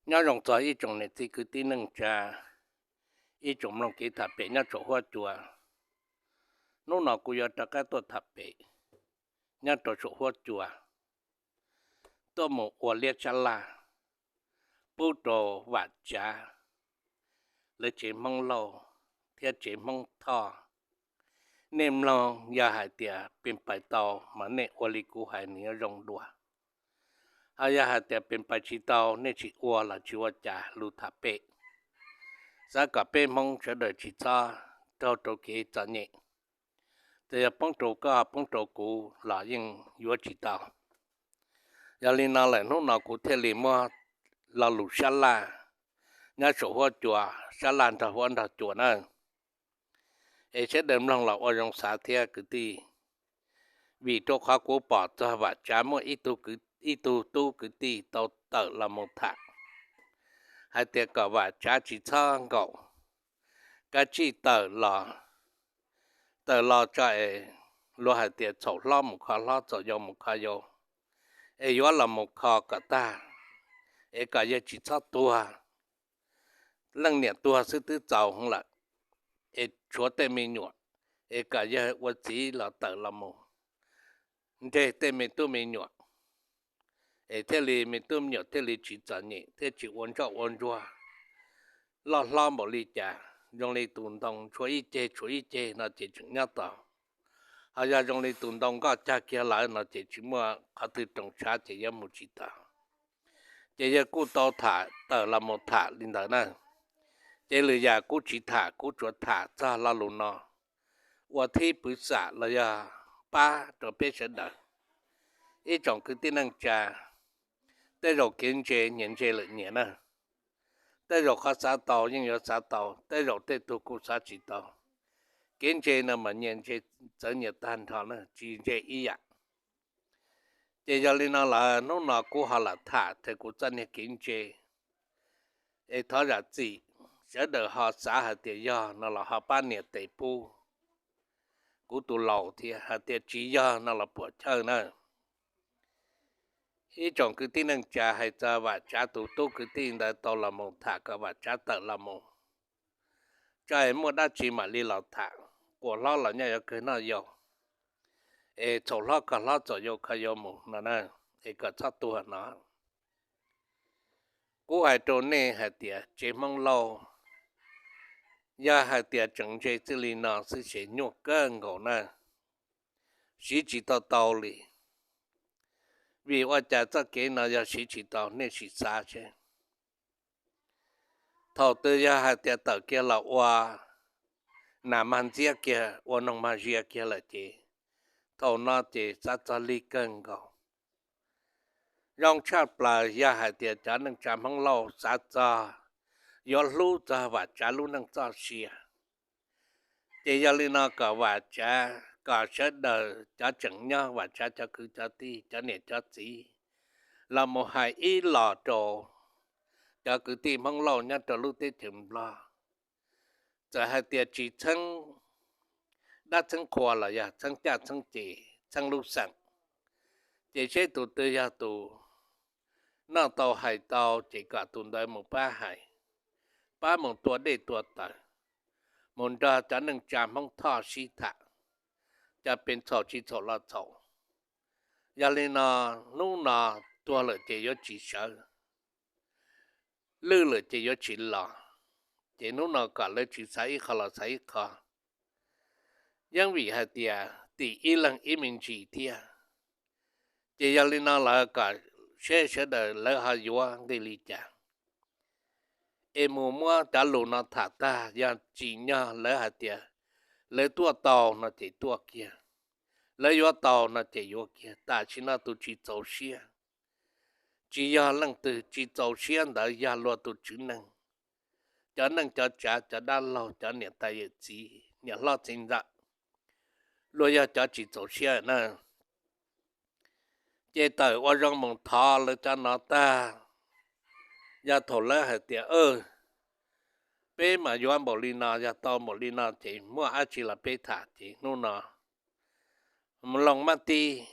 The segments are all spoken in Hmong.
Nyob zoo txog ib tsoom niam txiv kwv tij neej tsa, ib tsoom mloog kev tham pem nyob saum huab cua. Hnub no kuv yuav rov qab tuaj tham pem nyob rau saum huab cua, tuaj mus ua liab sab laj pub rau Vam Tsav lawv tsev Hmoob Lauj thiab tsev Hmoob Thoj. Nej mloog yog hais tias pes pais tau mas nej ua li kuv hais nws yuav zoo dua. Ho yog hais tias pes pais tsis tau, nej tsis ua los tsis ua cas, lus tham pem. Xav kom peb Hmoob sawv daws tsis txhob raug rau kev txom nyem. Txawm yog poob rau koj poob rau kuv los yeej yuav tsis tau. Yog li no lawm hnub no kuv thiaj li muab lo lus sab laj nyob saum huab cua, sab laj nrog huab nrog cua na, es sawv daws mloog los ua zoo xav thiab kwv tij. Vim rau qhov kuv pom txog Vam Tsav muaj ib tug tub kwv tij tau tawm los mus tham hais tias kom Vam Tsav tsis txhob nkaum, kav tsij tawm los, tawm los tso es luag hais tias txhaum hlob mus kho hlob, txhaum yau mus kho yau, es yuav los mus kho kom tag, es kom yawg tsis txhob tuag. Leej niam tuag xwb twb txaus heev lawm, es tshuav tej me nyuam, es kom yawg ua txiv los tawm los mus nreg tej me tub me nyuam, es thiaj li me tub me nyuam thiaj li tsis txom nyem thiab tsis ua ntsoj ua ntsuag loj hlob npaum li cas. Zoo li tus ntoo tshuav ib ceg tshuav ib ceg no ces tseem nyob tau, ho yog zoo li tus ntoo nkoj cag kiag lawm no ces tsis muaj qhov twg roos tshav ces yuav mus tsis tau. Ces yawg kuj tau tham, tawm los mus tham li ntawd na. Ces lwm yam kuv tsis tham, kuv tsuas tham txog lo lus no ua thib pwv xam los yog pab rau peb sawv daws. Ib tsoom kwv tij neej tsa, tej zaum kev ntse nyias ntse lawm nyias na, tej zaum qhov xav tau yeej yuav xav tau, tej zaum tej tug kuj xav tsis tau. Kev ntse no mas nyias ntse txawv nyias tag nrho na, tsis ntse ib yam. Ces yog li no lawm hnub no kuv ho lam tham txog kuv txoj niag kev ntse, es thov zam txim, sawv daws ho xav hais tias yog no los ho pab nias tes pub kuv tus laus thiab, hais tias tsis yog no los puam chawj na. Ib tsoom kwv tij neej tsa, hais txog Vam Tsav tus tub kwv tij ntawd tau los mus tham kom Vam Tsav tawm los mus, tso es muaj dab tsi mam li los tham, quas hlob los nyob yuav kawg noj yau, es txhaum hlob kho hlob, txhaum yau kho yau mus no na, es kom txhob tuag no. Kuv hais rau nej hais tias tsev Hmoob Lauj, yog hais tias tseem ntse txij li no xwb ces nyuaj kawg nkaus na, siv tsis tau tau li. Vim ua cas txoj kev no yog siv tsis tau, nej sim xav seb. Thaum twg yog hais tias tawm kiag los ua nas mag ntxiab kiag, ua noog mag zias kiag lawm ces thaum no ces xav txog lig kawg nkaus. Zoo tshaj plaws yog hais tias cov neej tsa Hmoob Lauj xav txog, yuav hlub txog Vam Tsav lub neej txoj sia, ces yog li no kom Vam Tsav, kom sawv daws cov tseem nyob, Vam Tsav cov kwv cov tij, cov niam cov txiv, los mus hais ib los rau cov kwv tij Hmoob Lauj nyob rau lub teb chaws Nplog. Txawm hais tias tsis txheeb dab txheeb qhua los yog txheeb caj txheeb ces txheeb lub xeem, ces seb tus twg yog tus noj tau hais tau ces kom tus ntawd mus pab hais, pab mus tua dej tua taws, mus nrog cov neej tsa Hmoob Thoj sib tham, cov pes txhaum tsis txhaum los txhaum. Yog li no, hnub no tuag lawm ces yuav tsis sawv, lwj lawm ces yuav tsis los. Ces hnub no kom lawv tsis xav ib qho los xav ib qho, yeej vim hais tias tim ib leeg ib me ntsis thiab. Ces yog li no lawv kom seb sawv daws lawv ho yuav nqi li cas, es mus muab cov lus no tham tag, yog tsim nyog lawv hais tias lawv tuaj tau no ces tuaj kiag, lawv yuav tau no ces yuav kiag. Tam sim no tus tsis txaus siab tsis yog leej twg, tsis txaus siab ntawd yog luag tus tswv neeg, cov neej cov tsav, cov dab laug, cov niam tais yawm txiv, niam hlob txiv ntxawm, luag yog cov tsis txaus siab na. Ces tawm ua zoo mus thov lawv cov no tag, yog thaum lawv hais tias peb mas yuav npaum li no, yog tau npaum li no ces muaj dab tsi los peb tham. Ces hnub no mloog mab tib,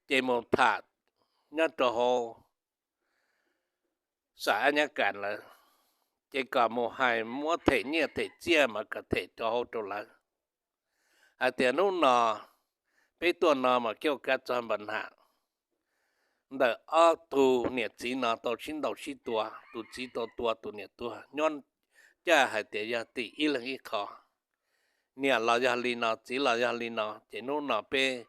ces mus tham nyob rau hauv xam ab nyab kas lawm, ces kom mus hais muab them nyiaj them txiaj mas kom them rau hauv rau lawv. Hais tias hnub no peb tuaj no mas kuj kav txog npa nam ntawm ob tug niam txiv no tau sib ntaus sib tua, tus txiv tau tua tus niam tuag, nyob caj hais tias yog tim ib leeg ib qho. Niam los yog li no, txiv los yog li no, ces hnub no peb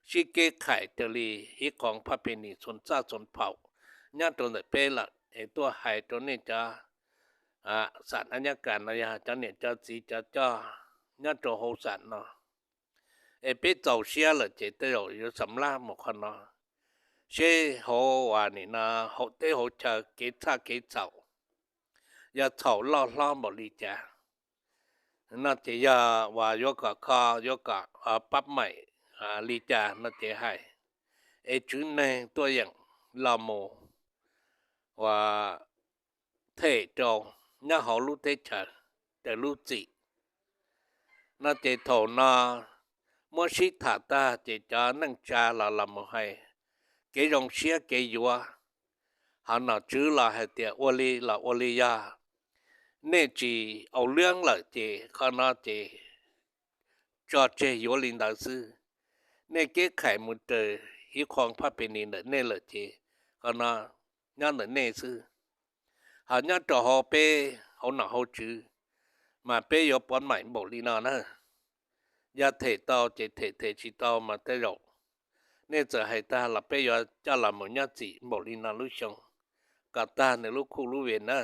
sib keb khais raws li hiv qhoos phaj phe nis txhua txaj txhua phaum nyob rau ntawm peb lawm es tuaj hais rau nej cov xam ab nyab kas no yog cov niam cov txiv cov coj nyob rau hauv xam no. Es peb txaus siab lawm ces tej zaum yuav xam lab mus qhov no, seb hauv uas nim no hauv teb hauv chaw kev txhaj kev txhaum, yog txhaum loj hlob npaum li cas no ces yog uas yuav kom kho, yuav kom pab maim li cas no ces hais, es tswv neeg tuaj yeem los mus uas them rau nyob hauv lub teb chaws raws lub txim no ces thaum no muab sib tham tag ces cov neej tsa los los mus hais kev zoo siab kev yuav, ho nom tswv los hais tias ua li los ua li, yog nej tsis au lwb lawm ces qhov no ces tso tseg yuav li ntawd xwb. Nej keb khais mus raws hiv qhoos phaj phe nis ntawm nej lawm ces qhov no nyob ntawm nej xwb. Ho nyob rau hauv peb hauv nom hauv tswv mas peb yuav pov maim npaum li no na. Yog them tau ces them, them tsis tau mas tej zaum nej txawm hais tag los peb yuav coj los mus nyob txim npaum li no lub xyoo kom tag nws lub khuj lub ve na.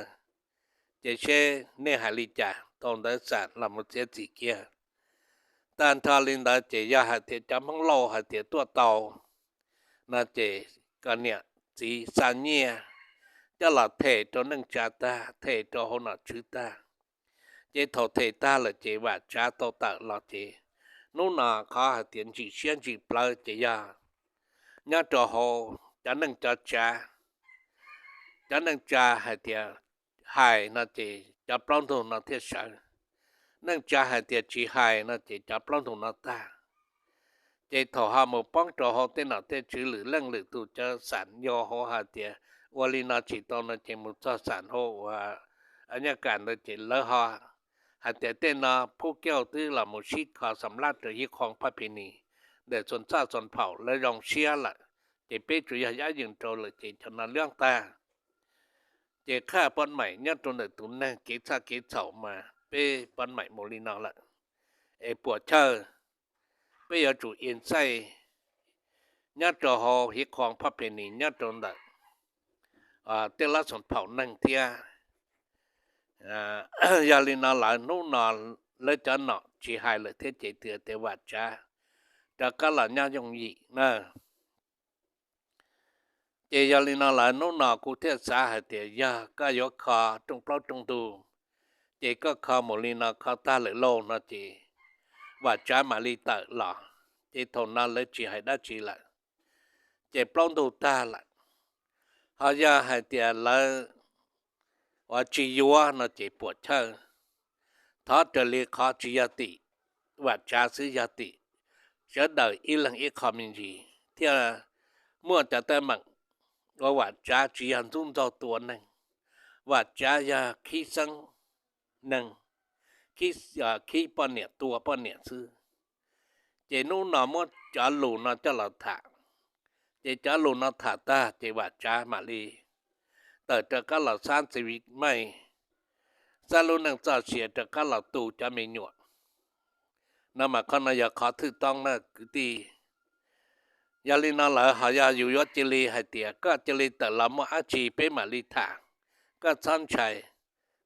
Ces seb nej hais li cas, thaum ntawd xam los mus txiav txim kiag. Tag nrho li ntawd ces yog hais tias cov Hmoob Lauj hais tias tuaj tau no ces kom niam txiv xa nyiaj coj los them rau neej tsa tag, them rau hauv nom tswv tag. Ces thaum them tag lawm ces Vam Tsav tau tawm los ces hnub no qhov hais tias ntsim siab ntsim plawv ces yog nyob rau hauv cov neej cov tsav. Cov neej tsa hais tias hais no ces cov plaub ntug no thiaj sawv. Neej tsa hais tias tsis hais no ces cov plaub ntug no tag. Ces thaum ho mus poob rau hauv tej nom tej tswv lwm leej lwm tus cov xam yau hauv hais tias ua li no tsis tau no ces mus txog xam hauv uas ab nyab kas ntawd ces lawv ho hais tias tej no phub kauj twb los mus sib kho xam lab raws hiv qhoos phaj phe nis ntawm txhua txaj txhua phaum lawv zoo siab lawm, ces peb tsuas yog yab yees rau lawm ces cov no liab tag. Ces qhaj pov maim nyob rau ntawm tus neeg kev txhaj kev txhaum mas peb pov maim mus li no lawm, es puam chawj peb yuav tsum ib ntxaij nyob rau hauv hiv qhoos phaj phe nis nyob rau ntawm tej lab xoom phaum neeg thiab. Yog li no lawv hnub no lawv cov nom tsis hais lawm thiab ces tias tias Vam Tsav rov qab los nyob yooj yim na. Ces yog li no lawv hnub no kuv thiaj xav hais tias yog koj yuav kho rooj plaub rooj ntug, ces koj kho mus li no kho tag lawm lauj no ces Vam Tsav mam li tawm los. Ces thaum no lawv tsis hais dab tsi lawm, ces plaub ntug tag lawm. Ho yog hais tias lawv uas tsis yuav no ces puam chawj, thov raws li qhov tsis yog tim Vam Tsav xwb, yog tim sawv daws ib leeg ib qho me ntsis thiaj muaj cov teeb meem uas Vam Tsav tsis yog ntxub ntxaug tua neeg, Vam Tsav yog khib xeeb neeg, khib poj niam tua poj niam xwb. Ces hnub no muab cov lus no coj los tham, ces cov lus no tham tag ces Vam Tsav mam li tawm rov qab los xab txiv maij, xab lub neej txoj sia rov qab los tu cov me nyuam no mas qhov no yog qhov thwj toob na kwv tij. Yog li no lawm ho yog yus yuav cia li hais tias koj cia li tawm los muaj dab tsi peb mam li tham, koj txhob ntshai,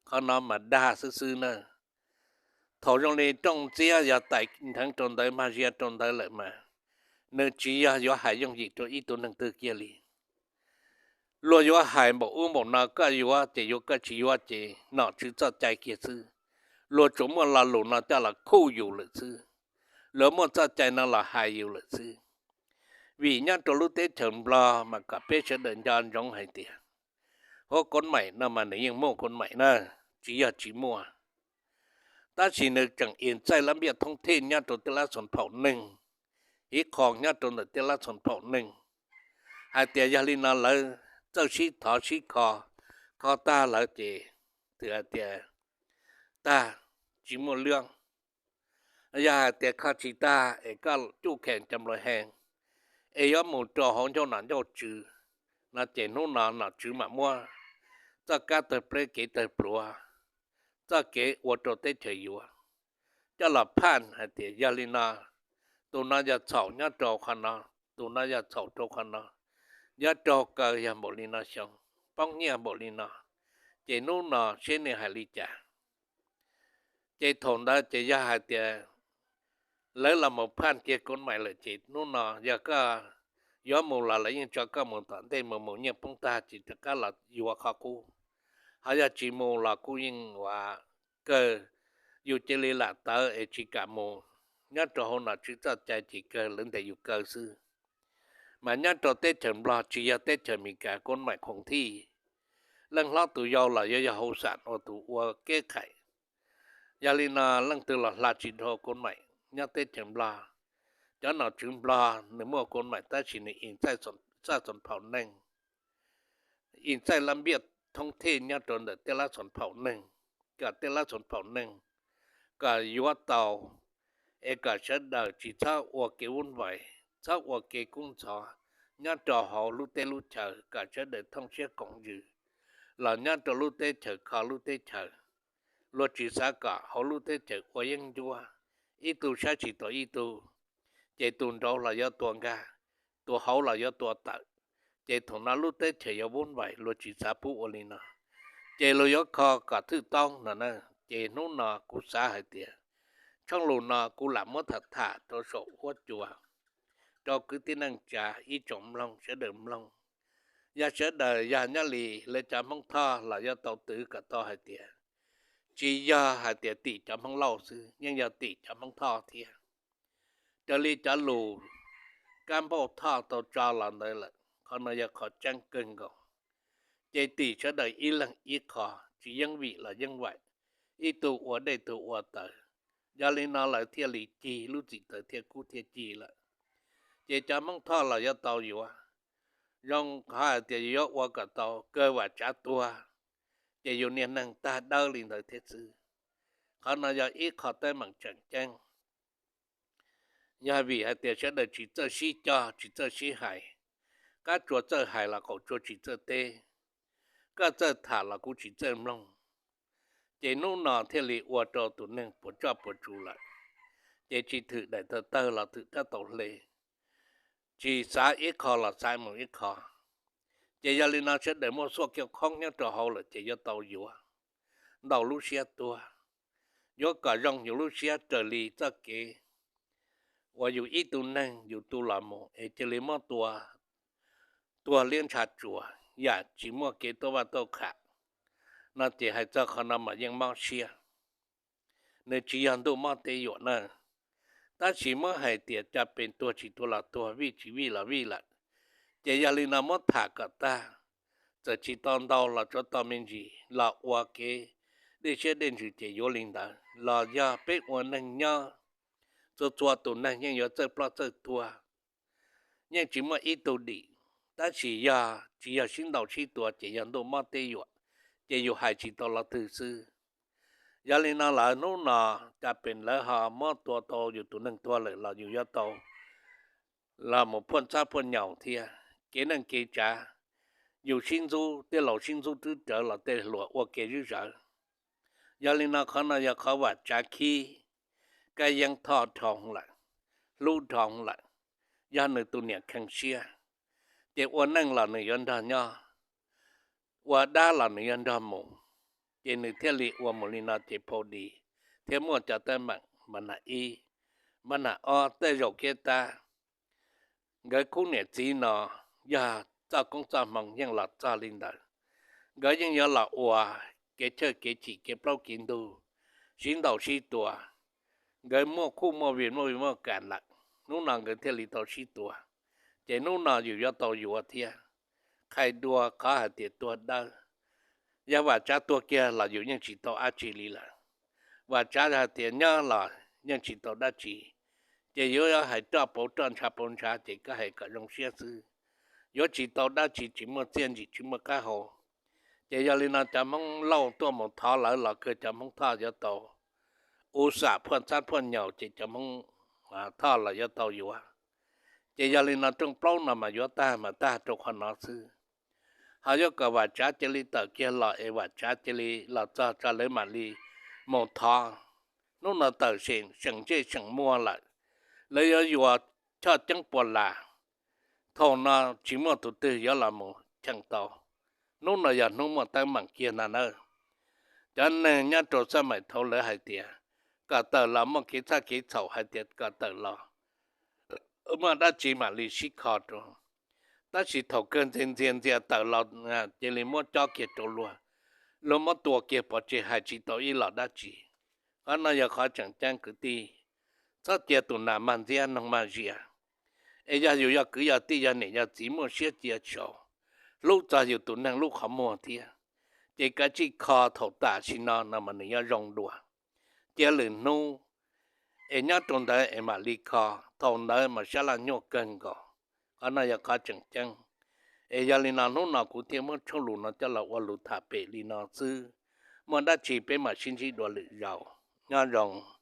qhov no mas dag xwb xwb na. Thaum zoo li rooj ntxiab yog tais ntheev rau ntawd mag zia rau ntawd lawm mas nws tsis yog yuav hais yooj yim rau ib tug neeg twg kiag li. Luag yuav hais npaum ub npaum no koj yuav ces yuav, koj tsis yuav ces nom tswv txoj cai kiag xwb. Luag tsuas muaj lo lus no coj los khuj yus lawm xwb, luag muaj txoj cai no los hais yus lawm xwb. Vim nyob rau lub teb chaws Nplog mas kom peb sawv daws nco ntsoov hais tias huab kob maim no mas nws yeej muaj kob maim na, tsis yog tsis muaj. Tab sis nws tseem ib ntxaij lab npiaj thoob thij nyob rau tej lab xoom phaum neeg, hiv qhoos nyob rau ntawm tej lab xoom phaum neeg. Hais tias yog li no lawv txawj sib thov sib kho, kho tag lawm ces twb hais tias tag, tsis muaj liab. Yog hais tias kho tsis tag es koj cuj khees cov nplaim hees es yuav mus rau hauv ncauj nom ncauj tswv no ces hnub no nom tswv mam muab txoj kab tawg pleb kev tawg pluav, txoj kev ua rau teb chaws yuav coj los phaj hais tias yog li no, tus no yog txhaum nyob rau qhov no, tus no yog txhaum rau qhov no, yuav raug kaw yog npaum li no xyoo, poob nyiaj npaum li no, ces hnub no seb nej hais li cas. Ces thaum ntawd ces yog hais tias lawv los mus phaj kiag Koob Maim lawm ces hnub no yog koj yuav mus los lawv yeej tso koj mus tom ntej mus, mus nyiaj poob tag ces rov qab los yuav qhov qub. Ho yog tsis mus los kuj yeej ua kawg, yus cia li lam tawv es tsis kam mus. Nyob rau hauv nom tswv txoj cai ces kawg lawv ntes yus kaw xwb. Mas nyob rau teb chaws Nplog tsis yog teb chaws Amelikas, Koob Maim khoom thij, leej hlob tus yau los yuav yog hauv xam ua tus ua kev qhais. Yog li no leej twg los hla tsis dhau Koob Maim nyob teb chaws Nplog. Cov nom tswv Nplog nws muaj Koob Maim tab sis nws ib txaij xom phaum neeg, ib txaij lab npiaj thoob thij nyob rau ntawm tej lab xom phaum neeg, kom tej lab xom phaum neeg kom yuav tau, es kom sawv daws tsis txhob ua kev vuj vais, txhob ua kev kub ntxhov nyob rau hauv lub teb lub chaws, kom sawv daws thooj siab koom ntsws los nyob rau lub teb chaws kho lub teb chaws. Luag tsis xav kom hauv lub teb chaws ua yeeb ncuab, ib tug saib tsis taus ib tug, ces tus nraud los yuav tua nkag, tus hauv los yuav tua tawm, ces thaum no lub teb chaws yuav vuj vais, luag tsis xav pub ua li no. Ces luag yuav kho kom thwj toob no na. Ces hnub no kuv xav hais tias tshooj lus no kuv lam muab tham tham rau saum huab cua rau kwv tij neej tsa ib tsoom mloog sawv daws mloog. Yog sawv daws yog nyob li lawv cov Hmoob Thoj los yuav tau twv kom tau hais tias tsis yog hais tias tim cov Hmoob Lauj xwb, yeej yog tim cov Hmoob Thoj thiab. Raws li cov lus Kab Npauj Thoj tau tso los ntawd lawm, qhov no yog qhov tseeb kawg nkaus. Ces tim sawv daws ib leeg ib qho, tsis yeej vim los yeej vaim, ib tug ua dej tug ua taws. Yog li no lawv thiaj li cig, lub txim taws thiaj kub thiaj cig lawm. Ces cov Hmoob Thoj los yuav tau yuav, zoo qhov hais tias yus yuav ua kom tau, kawg Vam Tsav tuag, ces yus niag neeg tag dawb li ntawd thiab xwb. Qhov no yog ib qho teeb meem tseem ceeb. Yog vim hais tias sawv daws tsis txawj sib cog, tsis txawj sib hais, kab tsua txawj hais los qaum tsua tsis txawj teb, koj txawj tham los kuv tsis txawj mloog, ces hnub no thiaj li ua rau tus neeg puas tsuaj puas tsuv lawm. Ces tsis thwm daim tawg tawg los thwm rab taus hle, tsis xav ib qho los xav mus ib qho. Ces yog li no sawv daws muaj xuaj kiag khoob nyob rau hauv lawm ces yuav tau yuav ntau lub siab tuag. Yuav kom zoo yus lub siab raws li txoj kev uas yus ib tug neeg yus tu los mus es cia li muab tua tuag liab ntsha tsuas yam tsis muaj kev tuaj vaj tuaj qham no ces hais txog qhov no mas yeej mob siab. Nws tsis yog ntuj mob teb yuam na, tab sis muab hais tias cov pes tuag tsis tuag los tuag, vij tsis vij los vij lawm. Ces yog li no muab tham kom tag, txawm tsis tau ntau los tsuav tau me ntsis los ua kev dej siab dej ntsws ces yuav li ntawd. Los yog peb ua neeg nyob, txhua txhua tus neeg yeej yuav txawj ploj txawj tuag, yeej tsis muaj ib tug dim. Tab sis yog tsis yog sib ntaus sib tua ces yog ntuj mob teb yuam, ces yus hais tsis tau lo twg xwb. Yog li no lawm hnub no cov pes lawv ho muab tua tau yus tus neeg tuag lawm los yus yuav tau los mus phuaj txhab phuaj nyaus thiab. Kev neej kev tsav, yus sib ntxub, tej laus sib ntxub twb rawv los tej hluas ua kev zwb zawv. Yog li no qhov no yog qhov Vam Tsav khib Kab Yeeb Thoj dhau lawm, hlub dhau lawm, yog nws tus niam kheev siab. Ces ua neej los nws yuav nrog nyob, ua dab los nws yuav nrog mus, ces nws thiaj li ua mus li no ces phau dis thiab muaj cov teeb meem mas nag ib, mas nag ob tej zaum kiab tab. Nkawd khub niam txiv no yog txoj koob txoj hmoo yeej los txog li ntawd, nkawd yeej yuav los ua kev chawj kev chim kev plaub kev ntug, sib ntaus sib tua. Nkawd muaj khuj muaj vij muaj vij muaj kas lawm, hnub no nkawd thiaj li tau sib tua. Ces hnub no yus yuav tau yuav thiab. Qhai dua qhov hais tias tuag dawb, yog Vam Tsav tuag kiag los yus yeej tsis tau dab tsi li lawm. Vam Tsav hais tias nyob los yeej tsis tau dab tsi, ces yuav hais roj pauv roj ntsha pauv ntsha ces koj hais kom zoo siab xwb. Yuav tsis tau dab tsi, tsis muaj txiaj ntsim tsis muaj qab hau, Ces yog li no cov Hmoob Lauj tuaj mus thov lawv los kawg cov Hmoob Thoj yuav tau ua sam phuaj txhab phuaj nyaum ces cov Hmoob Thoj los yuav tau yuav. Ces yog li no rooj plaub no mas yuav tag mas tag rau qhov no xwb. Ho yuav kom Vam Tsav cia li tawm kiag los es Vam Tsav cia li los txog tso lawv mam li mus thov. Hnub no tawm seem ntsej seem muag lawm, lawv yuav yuav choj ceeb puas las. Thaum no tsis muaj tus twg yuav los mus cheem tau. Hnub no yog hnub muaj teeb meem kiag na nawb. Cov neeg nyob rau xab maim thaud lawv hais tias kom tawm los muaj kev txhaj kev txhaum hais tias kom tawm los muaj dab tsi mam li sib kho rau. Tab sis thaum kawg ntxias ntxias ntxias tawm los cia li muab cob kiag rau luag, luag muab tua kiag pov tseg hais tsis tau ib los dab tsi. Qhov no yog qhov tseem ceeb kwv tij, txhob cia tus nas mag ntxiab noog mag zias. Es yog yus yog kwv yog tij yog niam yog txiv muaj siab cia saud, hlub txog yus tus neeg lub qhov muag thiab, ces kav tsij kho thaum tam sim no no mas nws yuav zoo dua. Cia lwm hnub es nyob rau ntawd es mam li kho, thaum ntawd mas sab laj nyuaj kawg nkaus. Qhov no yog qhov tseem ceeb. Es yog li no hnub no kuv thiaj muab tshuaj lus no coj los ua lus tham pem li no xwb. Muaj dab tsi peb mam sib ntsib dua lwm zaus. Nyob zoo.